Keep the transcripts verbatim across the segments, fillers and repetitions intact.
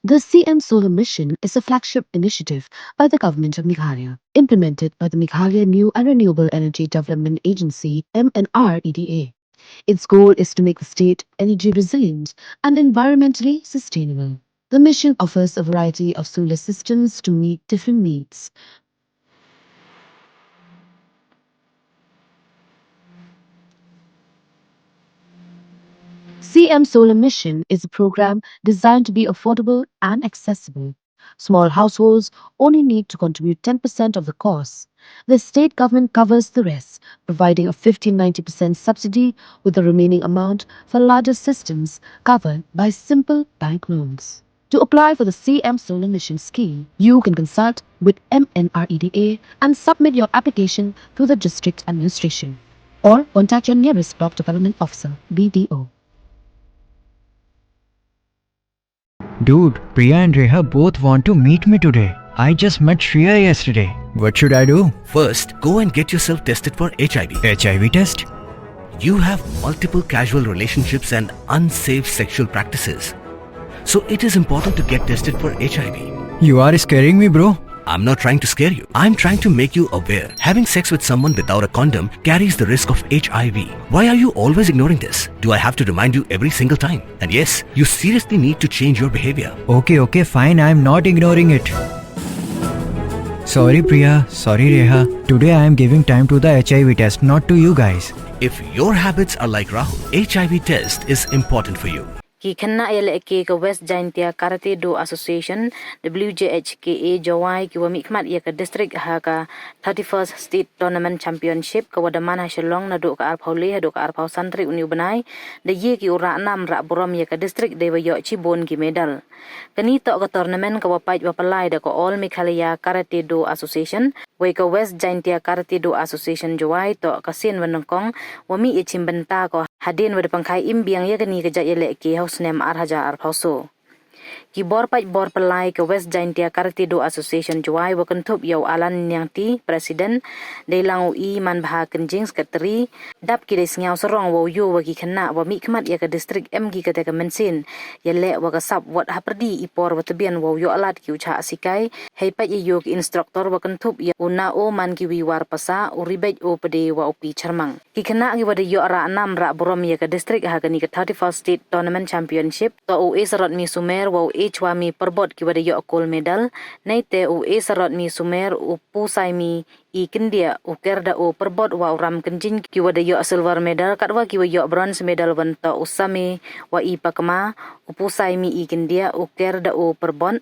The C M Solar Mission is a flagship initiative by the Government of Meghalaya, implemented by the Meghalaya New and Renewable Energy Development Agency, M N R E D A. Its goal is to make the state energy resilient and environmentally sustainable. The mission offers a variety of solar systems to meet different needs. C M Solar Mission is a program designed to be affordable and accessible. Small households only need to contribute ten percent of the cost. The state government covers the rest, providing a fifty ninety percent subsidy, with the remaining amount for larger systems covered by simple bank loans. To apply for the C M Solar Mission scheme, you can consult with M N R E D A and submit your application through the district administration, or contact your nearest block development officer, B D O. Dude, Priya and Reha both want to meet me today. I just met Shreya yesterday. What should I do? First, go and get yourself tested for H I V. H I V test? You have multiple casual relationships and unsafe sexual practices. So it is important to get tested for H I V. You are scaring me, bro. I'm not trying to scare you. I'm trying to make you aware. Having sex with someone without a condom carries the risk of H I V. Why are you always ignoring this? Do I have to remind you every single time? And yes, you seriously need to change your behavior. Okay, okay, fine. I'm not ignoring it. Sorry, Priya. Sorry, Reha. Today I am giving time to the H I V test, not to you guys. If your habits are like Rahul, H I V test is important for you. Ki khynnah yalehke ka West Jaintia Karate Do Association, W J H K A Jowai, ki wa mihkhmat ya ka district ha ka thirty-first State Tournament Championship ka wa da man ha Shillong naduh ka arphaw le haduh ka arphaw san tarik uni u bnai, da ye ki u rah nam rah burom ya ka district dei wa yoh chibun ki medal. Kani toh ka tournament ka wa pait wa pynlai da ka All Meghalaya Karate Do Association, wei ka West Jaintia Karate Do Association Jowai toh ka sien wa nyngkong wa mih ya chimbynta ko hadien wa da pynkhai im biang ya kani ka jait yalehke ha u snem ar hajar arphaw so. Ki bor pait bor pynlai ka West Jaintia Karate Do Association Jowai wa kynthup ya u Alan Niangti, President, dei lang u I Manbha Kynjing, Secretary, dap ki dei sngiaw sarong wow yoh wa ki khynnah wa mihkhmat ya ka district em ki kate ka mynsiem yaleh wa ka sap wat hapyrdi i por wa tbian wow yoh lad ki u chah sikai, hei pait ya yoh ki instructor wa kynthup ya u Nao Mankiwi Warpasa, u Ribet O Pde wa u Pi Charmang. Ki khynnah ki wa da yoh rah nam rah burom ya ka district ha kani ka thirty-first State Tournament Championship toh u A Sarotmi Sumer wa u A Chwami Pyrbot ki wa da yoh gold medal, neite u A Sarotmi Sumer, u Pusaimi I Kyndiah, u Kerdao Pyrbot wa u Ram Kynjing ki wa da yoh silver medal, katwa ki wa yoh bronze medal wan toh u Same wa I Pakma, u Pusaimi I Kyndiah, u Kerdao Pyrbot,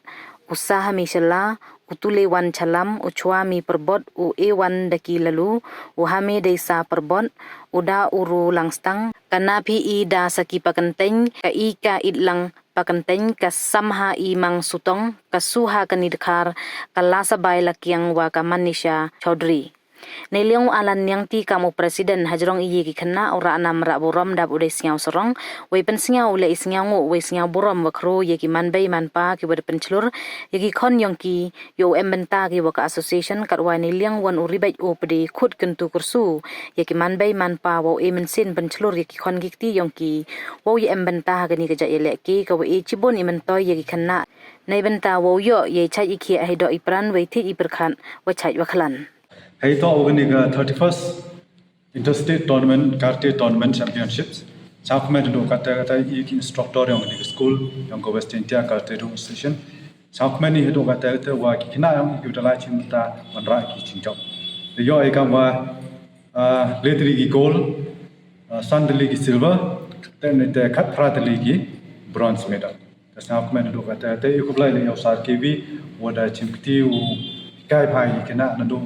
u Sahami Shylla, u Tulewan Chalam, u Chwami Pyrbot, u Ewan Daki Lalu, u Hame Deisa Pyrbot, u Da Uru Langstang, ka Naphi I Da Saki Pakenteng, ka I Ka Itlang Pakenteng, ka Samha I Mang Sutong, ka Suha Kani Dkhar, ka Lasabai Lakiang wa ka Manisha Chaudhary. Neiliang u Alan Niangti kam u President, hajrong i ya ki khynnah u rah nam rah burom dap u dei sngiaw sarong, wei pynsngiaw u leh i sngiaw nguh wei sngiaw burom wa khru ya ki manbei manpa ki wa da pynchlur ya ki khon yong ki, yow em bynta ki wa ka association, katwa neiliang wan u Ribet O Pde khut kyntu kyrsu ya ki manbei manpa wow e mynsiem pynchlur ya ki khon ki kti yong ki, wow ya em bynta ha kani ka jait yalehke ka wa e chibun i myntoi ya ki khynnah, neibynta wow yoh ya i chait i khiah, hei doh i pran, wei thied i pyrkhat, wa chait wa khlan. Hei toh wa kani ka thirty-first Interstate Tournament, Karate Tournament Championships. Sngewkmen du kata kata i ki instructor yong kani ka school, yong ka West Jaintia Karate Do Association. Sngewkmen i du kata kata wa ki khynnah yong i ki wa da lai chimbynta wanrah ki jingjop. Da yoh i kam wa, ah, le tylli ki gold, ah, san tylli ki silver, te ne te khatphra tylli ki bronze medal. Te sngewkmen du kata kata, i khublei le ya u Sar K V wa da chimkti u hikai bha i ki khynnah naduh,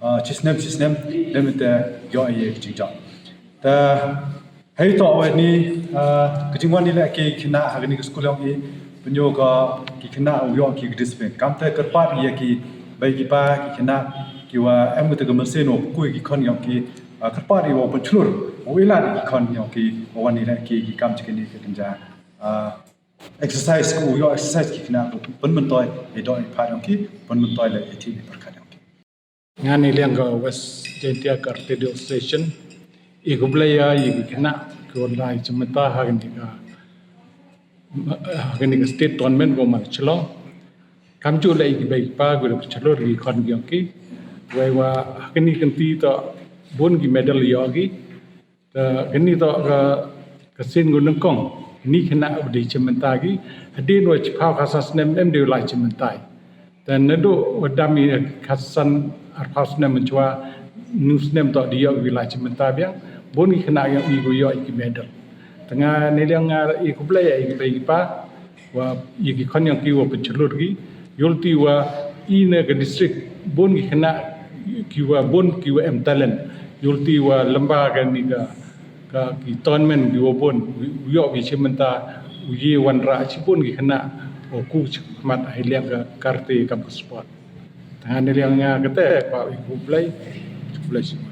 ah, chisnem chisnem, neibynta yoh i ki jingjop. Te hei toh wa ni, ah, ka jingwan i leh ki khynnah ha kani ka school yong i, pynyoo ka ki khynnah u yoh ki discipline. Kamte kyrpad i ya ki bei ki pa ki khynnah ki wa em kata ka mynsiem wow pynku ya ki khon yong ki, ah, kyrpad i wow pynchlur, wow e lad ya ki khon yong ki, wow wan i leh ki, ki kam chi kani ka kynja, ah, exercise, ko yoh exercise ki khynnah, ko pynmyntoi i doh i pyrkhat yong ki, pynmyntoi le i thied i pyrkhat yong ki. Nga neiliang ka West Jaintia Karate Do Association, i khublei ya i ki khynnah ki wa da lai chimbynta ha kani ka kani ka state tournament wa man Shillong. Kamjooh leh ya ki bei ki pa, ki da pynchyllood ki khon ki yong ki. Wei wa kani ka kynti toh boon ki medal yoh ki. Te kani toh ka, ka sien ka nyngkong ini khynnah wa da chimbynta ki. Hadien wa chiphaw khatsan snem em de wa lai chimbynta. Te nadooh wa dam i khatsan arphaw snem mynchwa, ynru snem toh da yoh ki lai chimbynta biang. Boon ki khynnah yong i ki yoh ki medal. Te nga neiliang nga i khublei ya ki bei ki pa wa ya ki khon yong ki wa pynchyllood ki. Yooluti wa i na ka district boon ki khynnah ki wa boon ki wa em talent. Yooluti wa lyngba kani ka, ka ki tournament ki wa boon, u yoh ki chimbynta, u ye wanrah chiboon ki khynnah wa ku chakhmat ha i liang ka karti kam ka sport. Te nga neiliang nga katæ kwah i khublei, khublei chibun.